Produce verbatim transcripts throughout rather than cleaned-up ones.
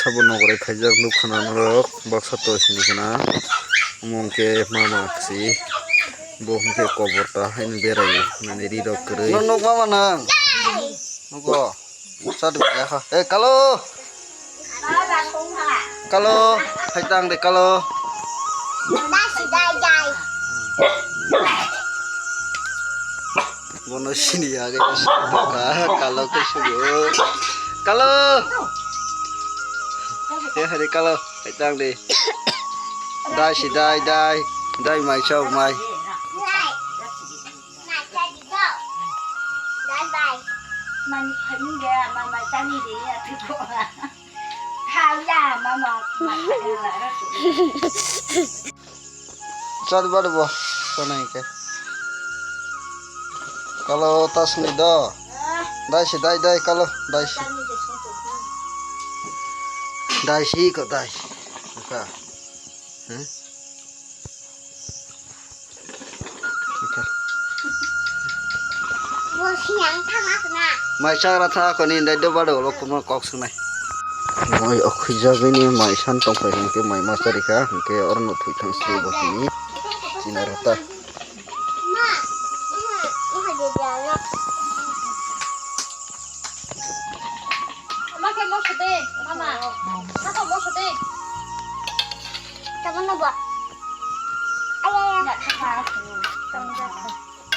Sabo nogoroi khaijak nukha na norok baksa to sini khna. Omo hwnkhe mama kwchwi, bo hwnkhe kobor ta haino beraio nani ri rok kwrwi. No nuk mama nang. Nugo. Sadu ya kha. Eh, kalo. Kalo. Hai tang de kalo. Bono sini ya ge. Kalo ke sugo. Kalo. Eh, hari kalo. Hai tang de. Dai si dai dai. Dai mai chau mai. Chal bari bo, sonai ke. Kalo tasni do. Dai si, dai, dai, kalo, dai si. Dai si ko, dai. Ka. Hmm? Mai chagra tha koni dai do bado lo kono kok sungnai. Mai okhijagini mai san tongpai hwnkhe mai ma charikha hwnkhe oro no thwi thang sri bo tini china rota. Ama khe moso de, mama. Saka moso de. Tamo no bo. Ay, ay, ay. Ya, kha, kha, kha.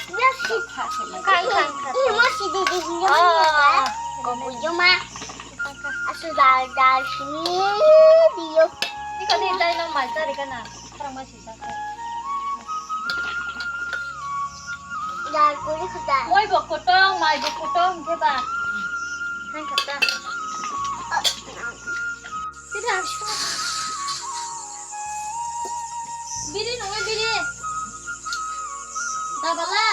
Ya, si. Kha, kha, kha. Ini moso de, de, de. Oh. Ko bu yo ma. Asu dal, dal sini diyo. Iko ni dai no mai chari kana. Parang mai sisa ko. Dal kuri khuda. Moi bo kotong, mai bo kotong, ke ba. Hai kata. Biri nungwi biri. Dabala.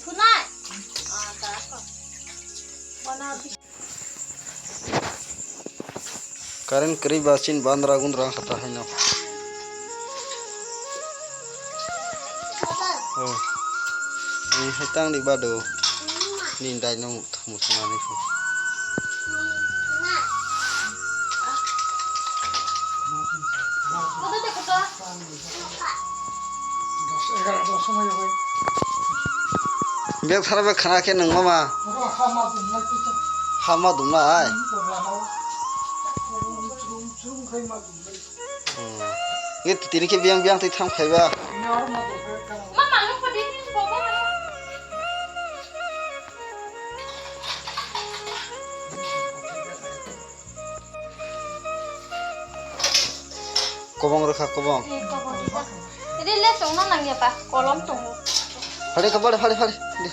Thunai. Ah, da ko. Wana. Current kwrwi ba chini bandra gundra wngkha ta haino. Oh. Ni hai tang di bado. Ni dai no thumut mani phu. Bek sara bek khana khe nung mama. Hama dumna ai. Hmm. Nge tini khe biang biang twi thang phaiba. Kobong rwkha kobong. Ini le tongna nangya ba, kolom tongo. Phari kha, phari, phari, phari. Di.